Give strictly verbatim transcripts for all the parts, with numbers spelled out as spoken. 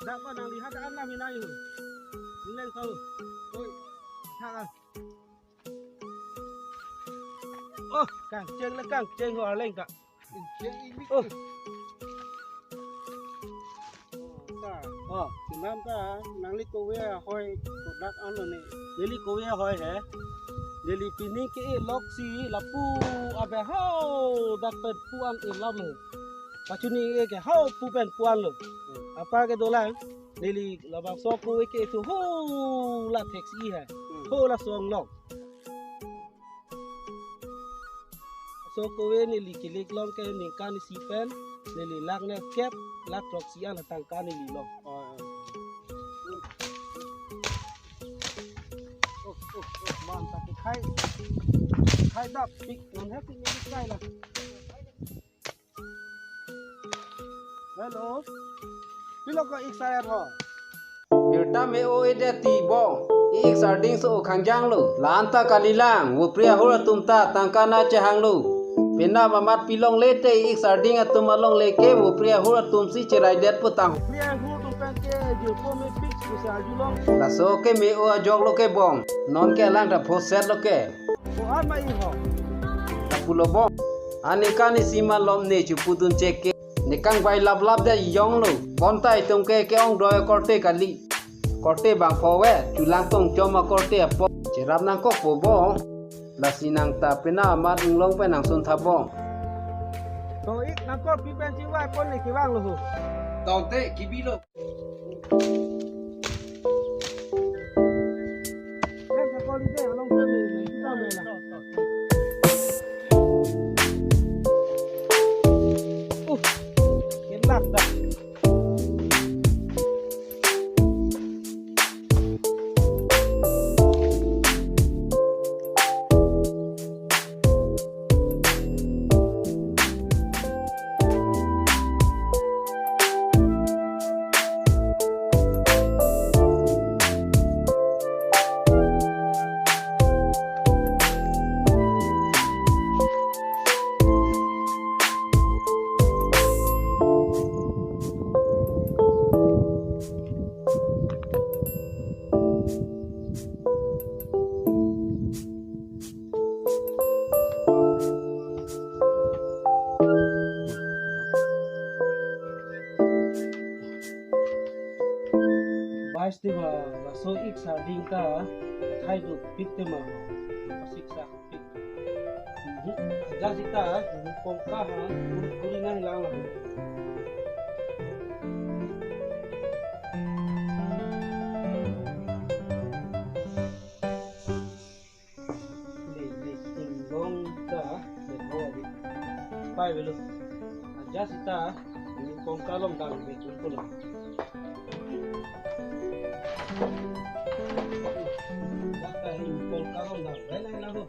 Apa nang lihat an nami nayu. Nileng kau. Oi. Tha. Oh, kangcheng le kangcheng ho arleng ta. Oh. Sa. Oh. Sinam ta nangli kove ahoi kodak ano ni. Neli kove ahoi he. Neli pining ke-e loksi lapu abe hau dak pen pu-an e lam he. Pachuni e ke hau pu pen pu-an lo. Hmm. Apa ke dolang. Neli labangso kove ke-e thu ho la theksi he. Hmm. Ho laso anglong. So kove neli kelik long ke ningkan isi pen neli lakh nerkep lakh throksi an tangka neli long. Oh, oh. Oh, oh, oh, man, tapi khai. Khai dap, pik, non he pik neli khai la. Hello. Pilo ko ik sayat ho. Pirta me-o-edet ti bong. Ik sarding so khang janglo. La-an ta kalilang. Vopri ahur atum ta tangka nangchehanglo. Penap amat pilongle te ik sarding atum alongle ke vopri ahur atum si cheraidet putang. Vopri ahur atum pen ke jirpo mepik pusi arjulong. Laso ke me-o ajok lo ke bong. Non ke alang ta phoset lo ke. Ko ama i ho. Lapulo bong. Aningkan isi malom ne chepudun cheke. Nekang bai laplap det jonglo. Bonta itum ke ke-ong doi akorte kali. Korte bang pho ve, chulang tong chom akorte apot. Cherap nangkokpo bong. Lasi nang ta penap amat inglong pen nangsun tha bong. To ik nangkok pi pen chiwa pon ne kevang lo ho. Tongte kibilo. Bais te ba, laso ik sarding ta khai dopik te ma ho. Pasik sa pik. Mhm. Ajat sita, mhm, pongka ha, kuri, kuri nanglang lang. Le, le, inglong ta, le, ho, abi. Pai velo. Ajat sita, inglong pongka along dang, le, le, pulo. Dak ta inglong pongka along dang, le, le, le, ho.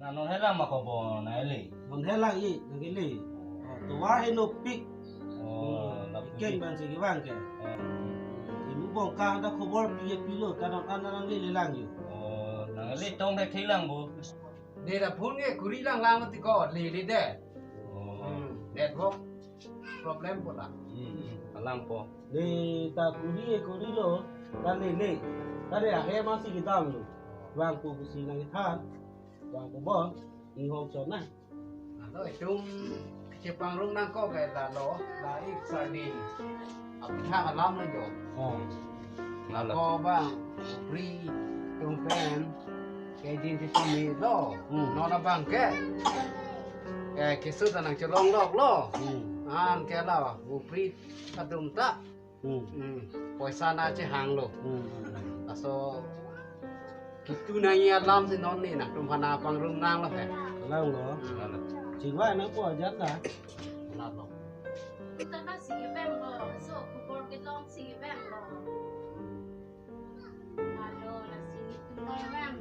Na non helang ma kobo na ele. Non helang i, nang ele. Oh, tovar henopik. Oh, hmm, lapu keng di. Bang segi bang ke. Oh. Imu bongka anta khobor pi pilo, ta non an nang lele lang yo. Oh, nang ele tong thek thek lang bo. Ne da phone ke kuri lang lang ti ko lele det. Oh. Hmm, network problem pula. Hmm, hmm. Alang po. Ne ta kuri e kuri lo, ta lele. Ta de ahe masi kedam lo. Vang pu pusi nangthan. Vang pu bon, inghong chon na. Alo, itum kachepangrum nangkok ke lalo, la ik sarding. Apithak alam lo jo. Oh. Lalo. Ko bang, pri, tum pen, ke din ti pami lo. Hmm. Non abang ke. Ke kesut nangchelong lok lo. Hmm. An ke la, vopri kadum ta. Hmm. Hmm. Poisa nangchehanglo. Hmm. Laso kitu nangji alam si non ne nangtum aphan nangpangrum nanglo he. Lang lo. Hmm. Chingvai nangpo ajat ta. Lang lo. Kita na si veng lo, so khobor kelong si veng lo. Alo, na si tu veng.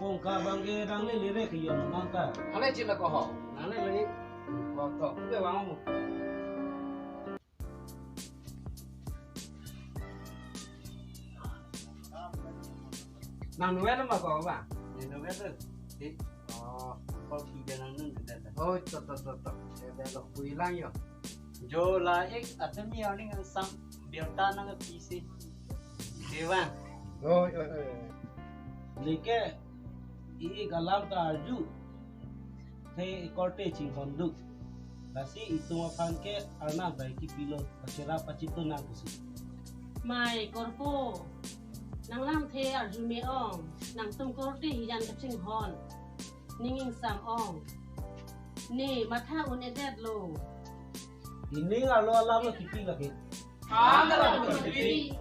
Pongka abang ke nangle lirek yon nang ta. Ale chila ko ho. Nangle le. Ko to. Ke bang mo. Nang nuwe nama ko ba? Ni nuwe tu. Di. Oh, ko ki jangan nun kita. Oh, to to to to. Ya dah lo kui lang yo. Jo la-ik atumi aning angsam birta nangpi si. Dewan. Oh, oh, oh. Neke i-ik alam ta arjuthe, korte chinghon duk. Lasi itum aphan ke arnam bai kipilo, pachirap pachito nang pusi. Mai korpo, nang lamthe arju me-ong, nangtum korte hijan kachinghon. Ning ingsam ong. Ne matha un-edetlo. Ining arlo alam lo kipi lagi. Ang alam lo kipi.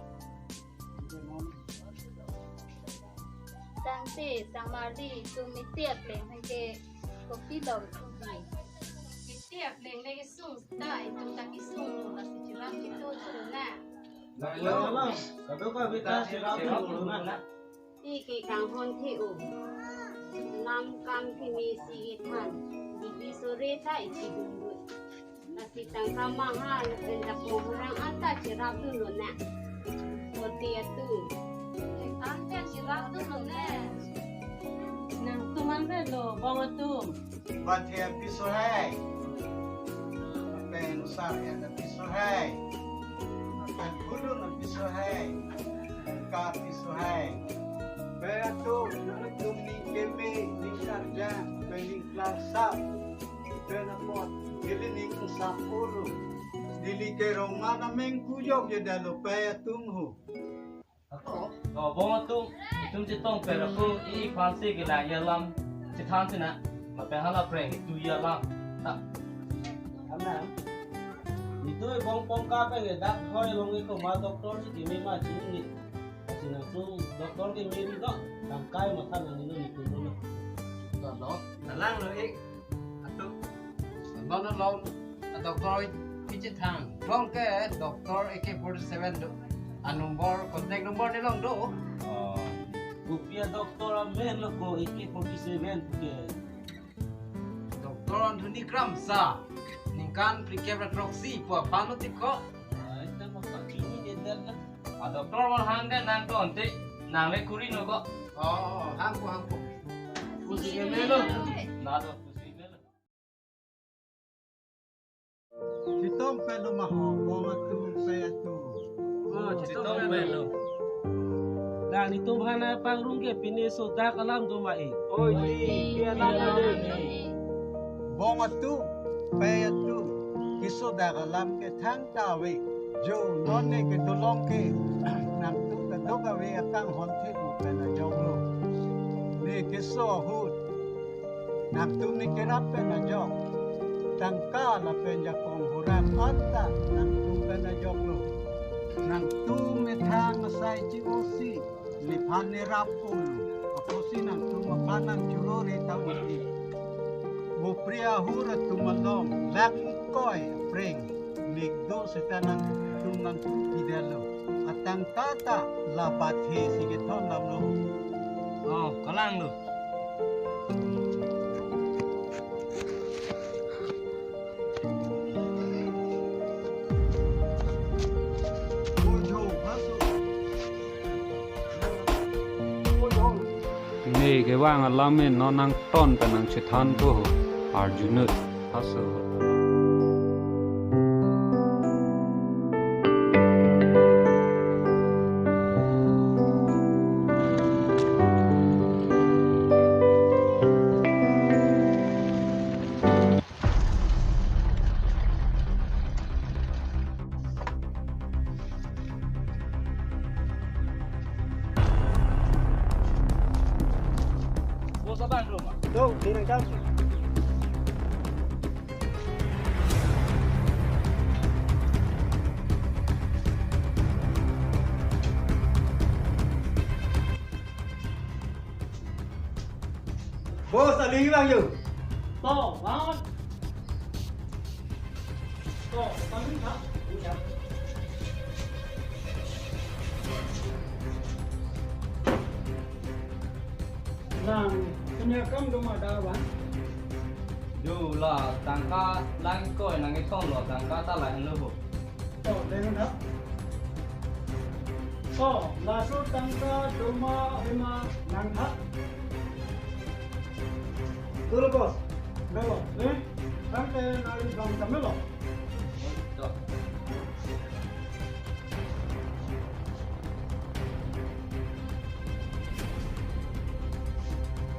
Tangte sangmardi itum mite apleng hangke kopi bau itum pi. Mite apleng lagi sung ta itum ta kisung lo, lasi chirap chito tu na. Lapu alam, kadokave ta chirap chito lo na. Ike kanghon the-o. Nam kam kimi si ithan. Bibi sore ta ichidun dun. Lasi tangka maha lapen dapong orang anta chirap dun lo na. Korte atum. Anta chirap dun lo na. Nangtum anvet lo, bong atum. Bathe apiso hai. Lapen sar-et apiso hai. Lapen bulun apiso hai. Ka apiso hai. Pei atum, nangtum ning keme, ning karjang, lapen ning klangsam. Pen apot, neli ning ingsam olo. Neli ke rong mana mengkujok je dalo pei atum ho. Oh, bong atum, itum chetong pei ra ko, i-ik aphan si kelang alam chethan si na, lapen hala preng itu alam. Ta. Ana, itu bong Pongka pen ke dak hoi long iko ma doktor si keme ma chini ni. Lasi nangtum doktor ke meri do, tangkai matha nang ino nitum lo. Doktor, kalang lo ik. Atum. Bang along a doktor kechethang. Along ke doktor A K forty seven do. A number, contact number ne along do. Oh. Kopi a doktor amen lo ko A K forty seven ke. Doktor Anthony Kramsa. Ningkan phlikep ra throksi pu aphan lo tik ko. Ai, ta ma pakimi ne der na. A doktor wal hang ke nang to ante nangle kuri no ko. Oh, hangpo, hangpo. Pusi ke melo. Na do pusi melo. Chetong pei lo ma ho, bong atum, pei atum. Oh, chetong pei lo. Nang nitum hana pangrung ke pine sodak alam do ma e. Oi, pi alam do e. Bong atum, pei atum, kesodak alam ke thangta ave. Jo non ne kedolong ke nangtum kadokave akanghon the-o pen ajok lo. Ne keso ahut nangtum ne kerap pen ajok. Tangka lapen jakong hurap anta nangtum pen ajok lo. Nangtum methang asai chi-o si nephan nerap olo. Apotsi nangtum aphan nangchoro re ta mati. Bo pria hur atum along lak ingkoi apreng mek do seta nangtum nangtum pidalo. Atangka ta la bathe si kethon lam lo. Oh, kalang lo. Ne kevang alam in non nangton pen nangchethan po arjunut haso. Bos abang ke rumah. Tuh, di nang jam. Bos, aling lang yo. To, bangun. To, bangun, ha? Udah. Nang pini akam do ma dak vang? Do la tangka lang koi nangkethom lo, tangka ta lahenlo ho. To, deng tha. To, laso tangka do ma ave ma nang tha. Dolo boss. Dolo, eh? Tangte nari bang kami lo. To.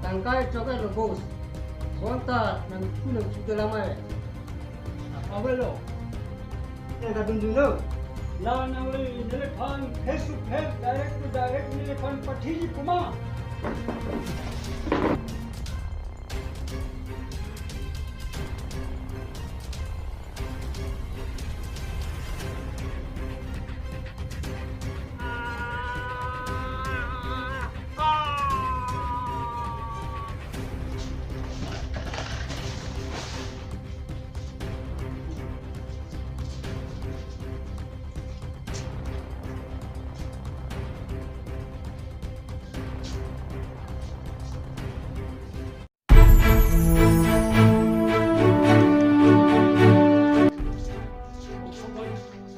Tangka chok-etlo boss. Bonta nangkuna chuda lamai. Avelo. Tangka dunjunlo. La nangli neliphan face to face, direct to direct neliphan pathiji puma.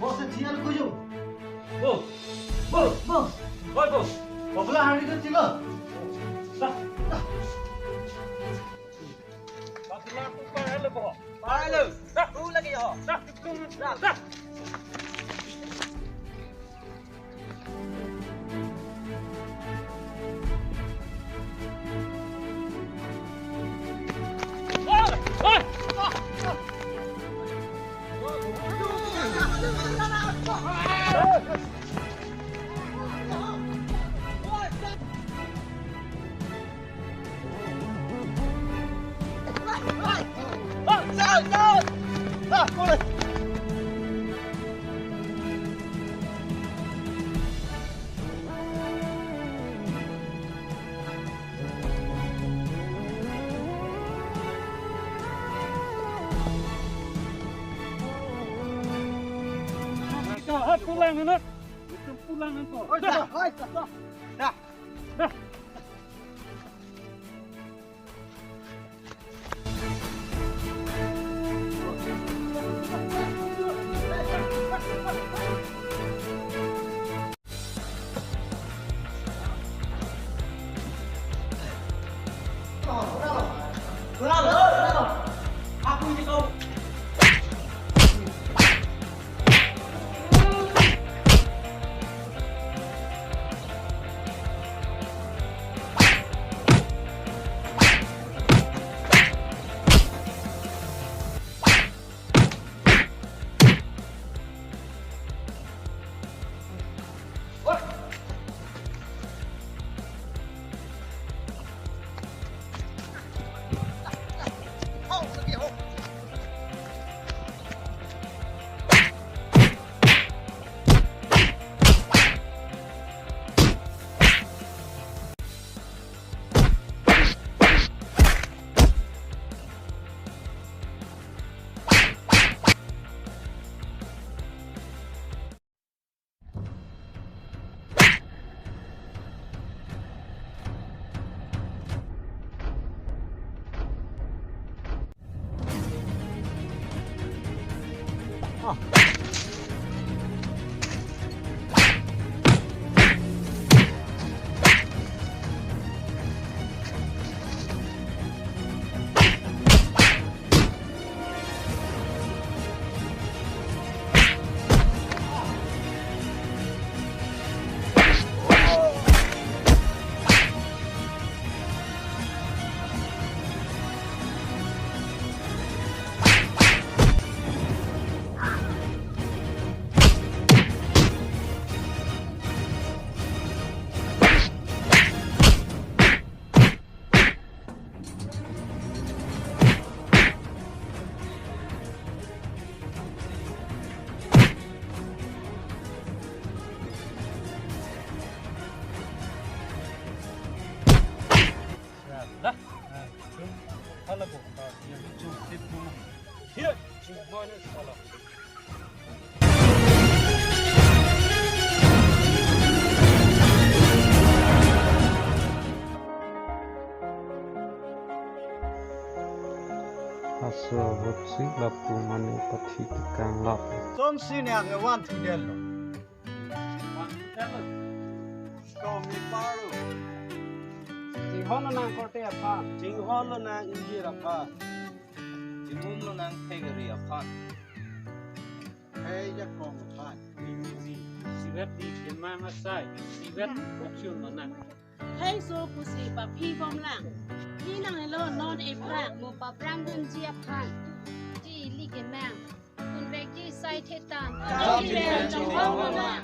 Boss, eh, T R ko yo. Boss. Boss, boss. Oi, boss. Bobla hari ko chilo. Dah. Dah. Bobla tu pa halo, boss. Pa halo. Dah. Tu lagi, ho. Dah. Dah. Dah. Pulang, anak. Pulang, anak. Dah. Dah. Dah. Dah. Hala ko. Yang cuk tip mama. Hiya, cuk mana salah. Laso ahutsi lapu mane pathi kekanglap. Jongsi nang evan thudetlo. Komi paru. Chinghon lonang korte aphan. Chinghon lonang ingjir aphan. Chimum lonang thekri aphan. Hei jakong aphan. Isivet di kemang asai. Isivet bokchun lonang. Hei so pusi paphi bomlang. Phi nanglelo non ephrang mo paphrangdunji aphan. Ji ili kemang. Kunvekji sai thetan. Chok ili kemang.